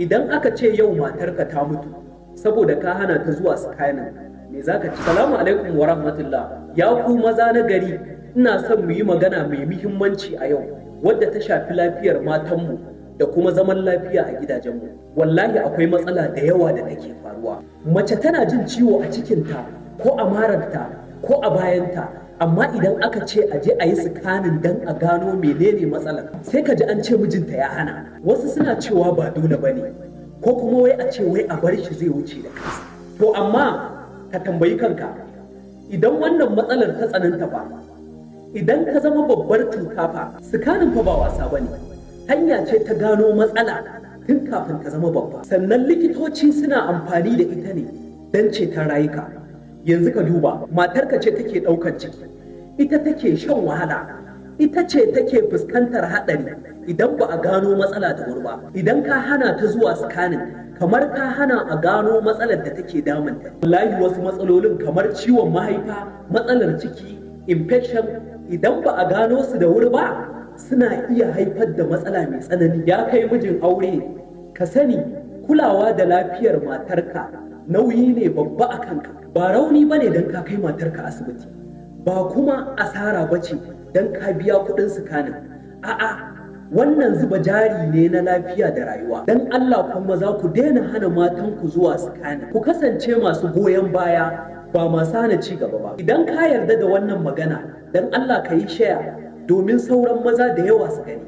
Idan aka ce yau matarka ta mutu saboda ka hana ta zuwa scanning, me za ka ce? Salamu alaikum wa rahmatullah. Ya ku maza na gari, ina son mu yi magana mai muhimmanci a yau wadda ta shafi lafiyar matanmu da kuma zaman lafiya a gidajenmu. Wallahi akwai matsala da yawa da take faruwa. Mace tana jin ciwo a cikinta ko a mararta ko a bayanta, amma idan aka ce a je a yi scanning don a gano menene matsalar, sai ka ji an ce mijinta ya hana. Wasu suna cewa ba dole ba ne, ko kuma wai a ce wai a bar shi zai wuce da kansa. To amma ka tambayi kanka, idan wannan matsalar ta tsananta fa, idan ta zama babbar cuta fa? Scanning fa ba wasa ba ne, hanya ce ta gano matsala tun kafin ta zama babba. Sannan likitoci suna amfani da ita ne don ceton rayuka. Yanzu ka duba, matarka ce take ɗaukar ciki, ita take shan wahala, ita ce take fuskantar haɗari idan ba a gano matsala da wuri ba. Idan ka hana ta zuwa scanning, kamar ka hana a gano matsalar da take damunta. Wallahi wasu matsalolin kamar ciwon mahaifa, matsalar ciki, infection, idan ba a gano su da wuri ba, suna iya haifar da matsala mai tsanani. Ya kai mijin aure, ka sani kulawa da lafiyar matarka nauyi ne babba a kanka. Ba rauni bane don ka kai matarka asibiti, ba kuma asara bace don ka biya kuɗin scanning. A'a, wannan zuba jari ne na lafiya da rayuwa. Don Allah kuma za ku daina hana matanku zuwa scanning. Ku kasance masu goyon baya, ba masu hana ci gaba ba. Idan ka yarda da wannan magana, don Allah ka yi share domin sauran maza da yawa su gani.